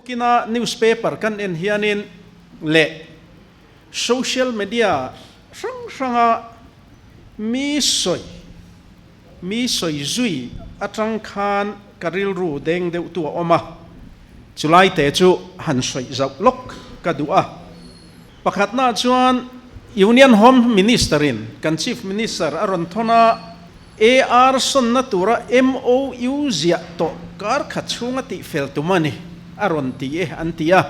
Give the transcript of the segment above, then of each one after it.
Tukina newspaper kan en hianin leh social media hrang hranga mi sawi mi sawi zui atang khan ka rilru deng deuh tu a awm a, chulai te chu han sawi zauh lawk ka duh a. Pakhatna chuan Union Home Minister in kan Chief Minister a rawn thawn a, AR sawnna tura MOU ziah tawh kar khat chhunga tihfel tum a ni a rawn ti e an ti a,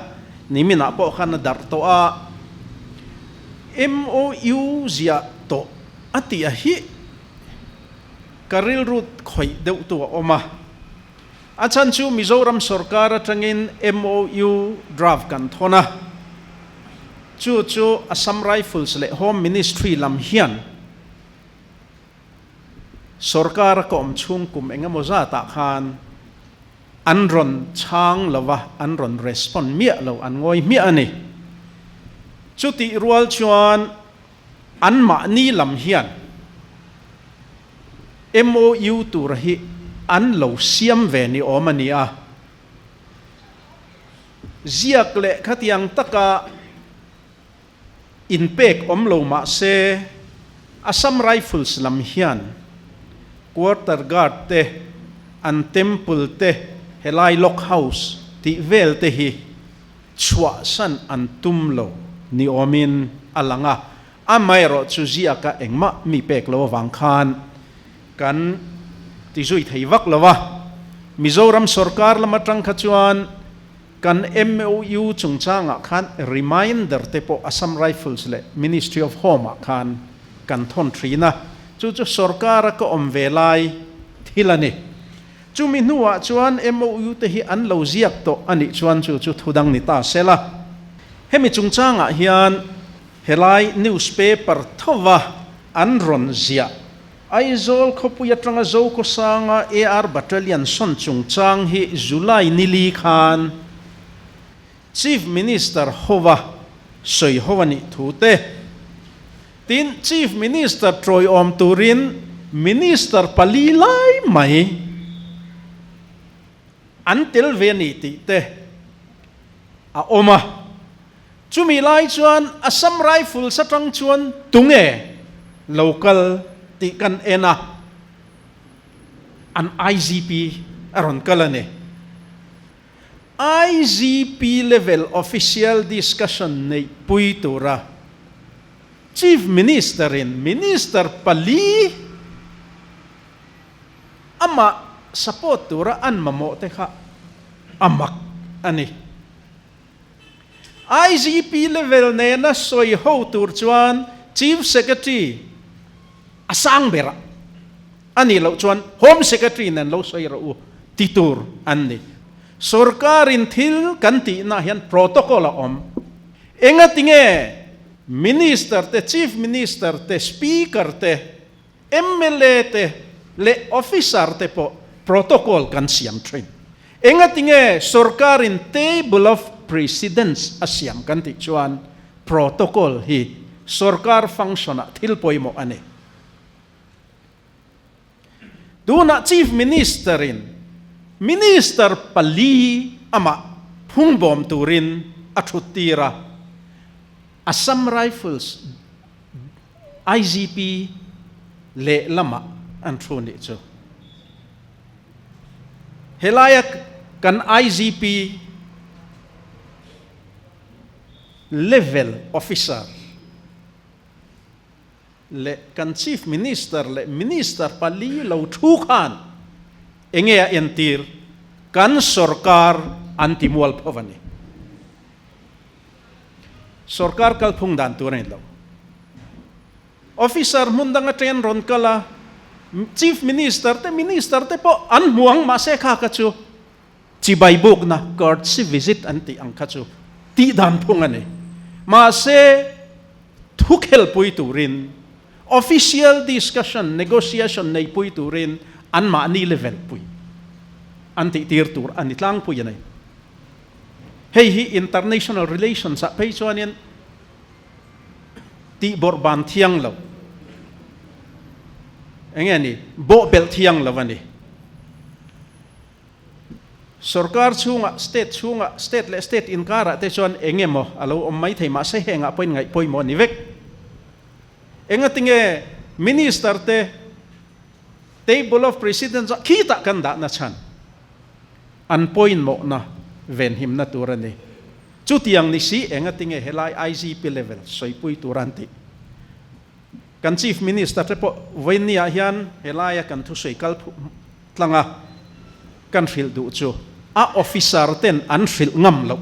niminah pawh khan a darh tawh a, MOU ziah tawh a tih a hi ka rilru khawih deuh tu a awm a, a chhan chu Mizoram sorkar atangin MOU draft kan thawn a, chu chu Assam Rifles leh Home Ministry lam hian Sorkar a ka awm chhung kum eng emaw zatah khan an rawn chhang lo va, an rawn respond miah lo, an ngawi hmiah a ni. Chutih rual chuan anmahni lam hian MOU tur hi an lo siam ve ni awm a ni a. Ziak leh khatiang taka Inpek awm lo mah se, Assam Rifles lam hian Quarter Guard te, an Temple te, helai Lock House tih vel te hi chhuahsan an tum lo ni awmin a lang a, amaherawh chu ziaka engmah mi pek lo avang khan kan ti zui thei vak lo a. Mizoram sorkar lam atang kha chuan Kan MOU chungchangah khan reminder te pawh Assam Rifles leh Ministry of Home ah khan kan thawn thin a, chu chu sorkara ka awm ve lai thil a ni. Chumi hnuah chuan MOU te hi an lo ziak tawh a nih chuan chu chu thudang ni ta se la. Hemi chungchangah hian helai newspaper thova an rawn ziah Aizawl khawpui atanga Zokhawsanga AR Battalion sawn chungchang hi July nili khan Chief Minister hova sawi ho a nih thu te, tin Chief Minister tawiawm turin Minister pali lai mai an tel ve a ni tih te a awm a. Chumi lai chuan Assam Rifles atang chuan tunge lo kal tih kan en a, an IGP a rawn kal a ni. IGP level official discussion neihpui tura Chief Minister in Minister pali amah support tura an mamawh te kha a mak a ni. IGP level nena sawi ho tur chuan Chief Secretary a sang ber a, a nih loh chuan Home Secretary nen lo sawi rawh u ti tur an ni. Sorkarin thil kan tihna hian protocol a awm. Engatinge Minister te, Chief Minister te, Speaker te, Mla te leh officer te pawh protocol kan siam thin. Engatinge sorkarin table of precedence a siam kan tih chuan protocol hi sorkar function ah thil pawimawh a ni. Tunah Chief Minister in Minister pali amah phungbawm turin a thut tir a, Assam Rifles IGP lehlamah an thu nih chu. Helaia kan IGP level officer leh kan Chief Minister leh Minister pali lo thu khan enge a entir kan sorkar an ti mual pho a ni. Sorkar kalphung dan tur a ni lo. Officer hmun dang atangin rawn kal a, Chief Minister te, Minister te pawh an hmu ang mahse kha kha chu chibai bukna, courtesy visit an tih ang kha chu tih dan phung a ni. Mahse thu khelpui turin, official discussion, negotiation neipui turin anmahni level pui an tih tir tur a ni tlangpui a ni. Hei hi international relations ah phei chuanin tih bawrh ban thiang lo, eng nge ni, bawh belh thiang lo a ni. Sorkar chhungah, state chhungah, state leh state inkarah te chuan eng emaw a lo awm mai thei mahse hengah pawhin ngaih pawimawh a ni vek. Engatinge Minister te Table of Presidents ah khitah kan dahna chhan an pawimawhna venhimna tur a ni. Chutiang ni si engatinge helai IGP level sawipui tur an tih. Kan Chief Minister te pawh vawiinniah hian helaia kan thusawi kal tlanga kan hrilh duh chu a officer ten an hrilh ngam loh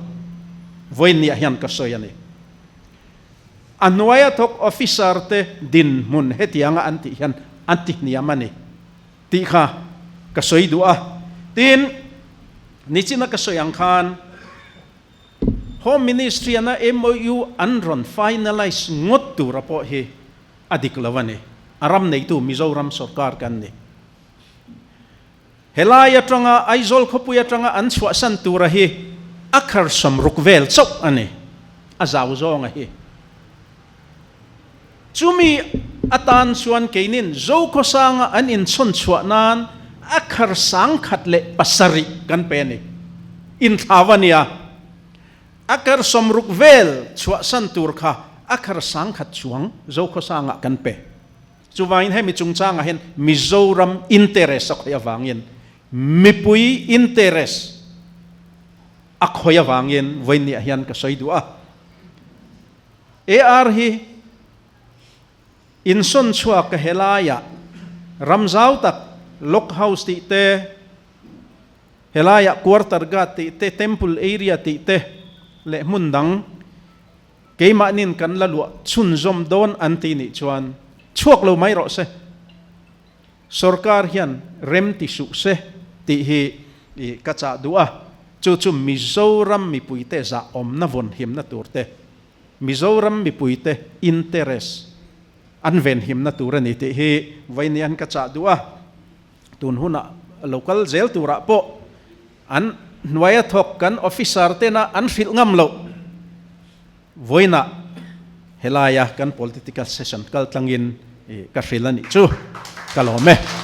vawiinniah hian ka sawi a ni. A hnuaia thawk officer te dinhmun hetianga an tih hian an ti hniam a ni tih kha ka sawi duh a. Tin, nichina ka sawi ang khan Home Ministry ana MOU an rawn finalise ngawt tura pawh hi a dik lo a ni. A ram neitu Mizoram sorkar kan ni. Helai atanga Aizawl khawpui atanga an chhuahsan tura hi a kharsawm ruk vel chauh a ni. A zau zawnga hi. Chumi atan chuan keinin Zokhawsanga an inchhawn chhuah nan a khar 1007 kan pe a ni. Inthlau a nia. A kar 60 vel chhuahsan tur kha a khar 10,000 chuang Zokhawsangah kan pe. Chuvangin hemi chungchangah hian Mizoram interest a khawih avangin mipui interest a khawih avangin vawiinniah hian ka sawi duh a. AR hi insawn chhuak ka helaiah ram zau tak Lock House tih te, helaiah Quarter Guard tih te, Temple Area tih te leh hmun dang keimahnin kan la luah chhunzawm dawn an ti nih chuan chhuak lo mai rawh se. Sorkar hian rem ti suh se tih hi ka chah duh a, chu chu Mizoram mipuite zahawmna vawnhimna tur te, Mizoram mipuite interest an venhimna tur a ni tih hi vawiin ka chah duh a. Tun hunah lo kal zel turah pawh an hnuaia thawk kan officer tena an hrilh ngam loh vawiinah helaia kan political session kal tlangin ka hrilh a nih chu ka lawm e.